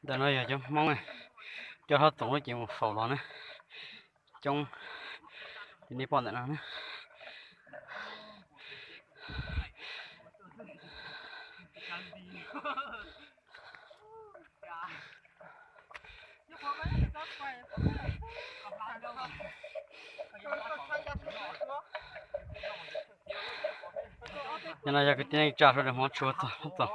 Ntawm no yog cov Hmoob coj Hlob Txoov lub cev mus faus los na. Coob, nej pom ntawm no na. Nim no yog kwv tij neej tsa sawv daws hmov tshua txog Hlob Txoov.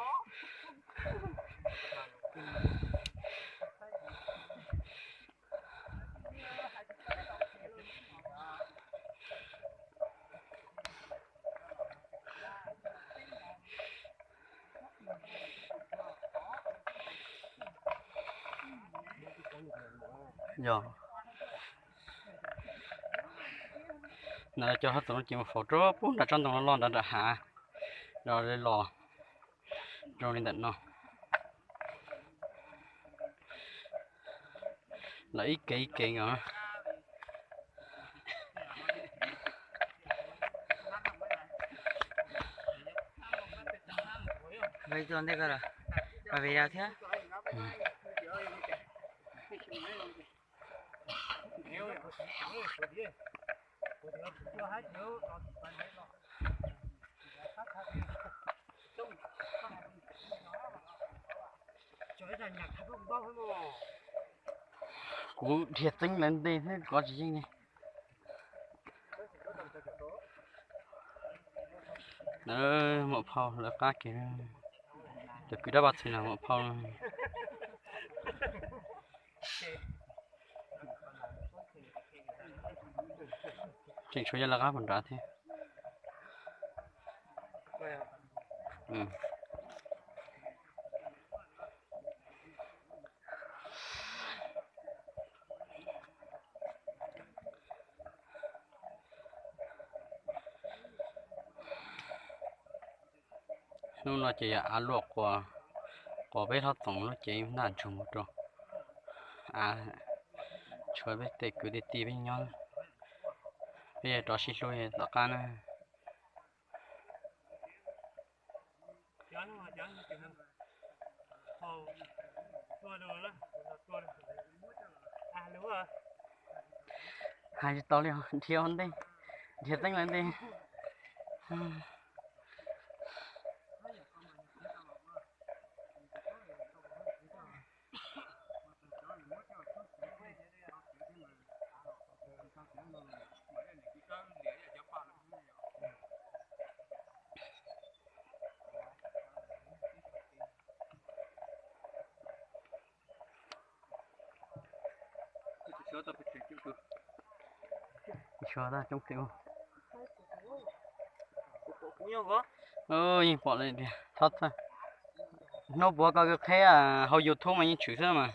Yog, no coj Hlob Txoov lub cev mus faus rau pem nram tsob ntoo loj loj nrad nram hav, los li los zoo li ntawm no. Los ib kev ib kev nkaus. Ntej ko, thiab. Kuv dhia txeeb lawv nte thiab kov tsis yeej li. Muam phauj lawv qab kiag, cov kwv dab paj txhi no muam phauj. Tseem tshuav yog lawv qab puag nrad thiab. Hnub no ces yog av luaj quas, quas peb Hlob Txoov lub cev ntaj ntsug mus rau av, tshuav peb tej kwv tej tij peb nyob, peb yuav rov sib hlub tom qab na. Hais tsis tau li, dhia ua ntej, dhia txeeb lawv nte. Coob heev. Yeej pom li tiag, hnub puav koj qheb hauv YouTube mas yeej tshwm xwb mas.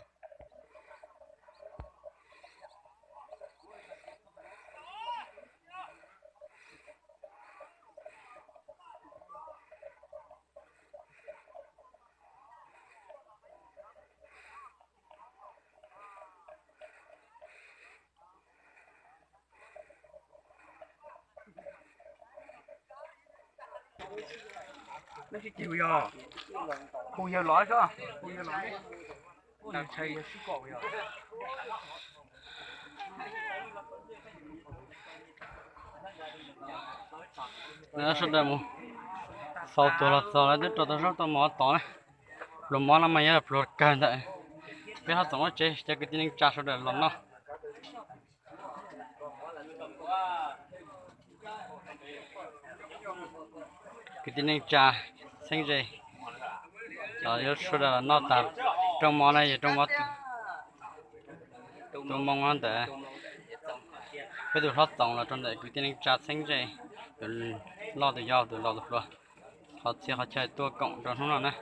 Hu yawg los, hu yawg los, ntshai yawg sib kom yog. Sawv daws mus xaus tuag los txog lawv twb rau tau zaub tau mov tod na. Pluas mov no mas yog pluas kawg ntawm peb Hlob Txoov lub tsev, cov kwv tij neej tsa sawv daws los noj. Kwv tij neej tsa txheeb ze, los yuav sawv daws los noj tas. Rooj mov no yog rooj mov tus moo no ntawm peb tus Hlob Txoov los rau ntawm kwv tij neej tsa txheeb ze, tus loj tus yau tus laus tus hluas, qhov txhia qhov chaw tuaj koom rau hnub no na.